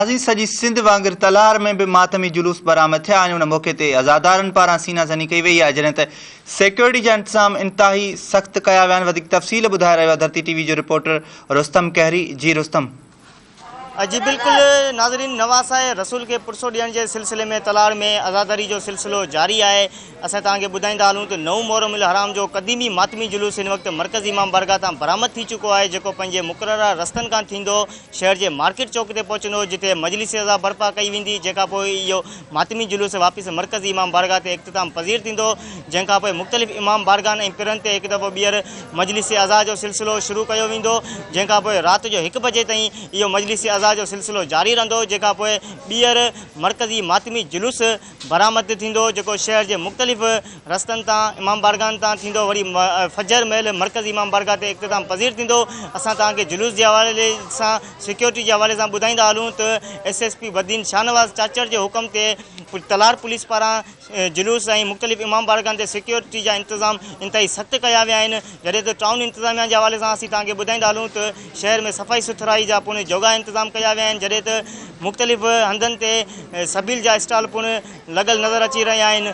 ناظرين سڄي سنڌ وانگر تلهار ۾ به ماتمي جلوس برآمد ٿيا آهن ان موقعي تي عزادارن پاران سينا زني ڪئي وئي آهي جڏهن ته سيڪيورٽي جا انتظام انتهائي سخت ڪيا ويا آهن وڌيڪ تفصيل ٻڌائي رهيو آهي ڌرتي ٽي وي جو رپورٽر رستم ڪهري جي رستم. جي بلڪل ناظرين نواسائي رسول کي پرسو ڏيڻ جي سلسلي ۾ تلهار ۾ عزاداري جو سلسلو جاري آهي اسان توهان کي ٻڌائيندا هلون ته نئون محرم الحرام جو قديمي ماتمي جلوس هن وقت مرڪزي امام بارگاهه تان برآمد ٿي چڪو آهي جيڪو پنهنجي مقرره رستن کان ٿيندو شهر جي مارڪيٽ چوڪ تي پهچندو جتي مجلس عزا برپا ڪئي ويندي جنهن کان پوء اهو ماتمي جلوس واپس مرڪزي امام بارگاهه تي اختتام پذير ٿيندو جنهن کان پوء مختلف امام بارگاهن ۽ پيرن تي هڪ دفعو ٻيهر مجلس عزا جو سلسلو شروع ڪيو ويندو جنهن کان پوء رات جو هڪ بجي تائين اهو مجلس عزا جو سلسلو جاري رهندو جنهن کان پوء ٻيهر مرڪزي ماتمي جلوس برآمد ٿيندو جيڪو شهر جي مختلف رستن تان امام بارگاهن تان ٿيندو وري فجر مهل مرڪزي امام بارگاهه تي اختتام پذير ٿيندو اسان توهان کي جلوس جي حوالي سان سيڪيورٽي جي حوالي سان ٻڌائيندا هلون ته S S P Badin Shahnawaz Chachar جي حڪم تي تلار پوليس پاران جلوس ۽ مختلف امام بارگاهن تي سيڪيورٽي جا انتظام انتهائي سخت ڪيا ويا آهن جڏهن ته ٽائون انتظاميا جي حوالي سان اسين توهان کي ٻڌائيندا هلون ته شهر ۾ صفائي سٿرائي جا پڻ جوڳا انتظام ڪيا ويا آهن جڏهن ته مختلف هنڌن تي سبيل جا اسٽال پڻ لڳل نظر اچي رهيا آهن.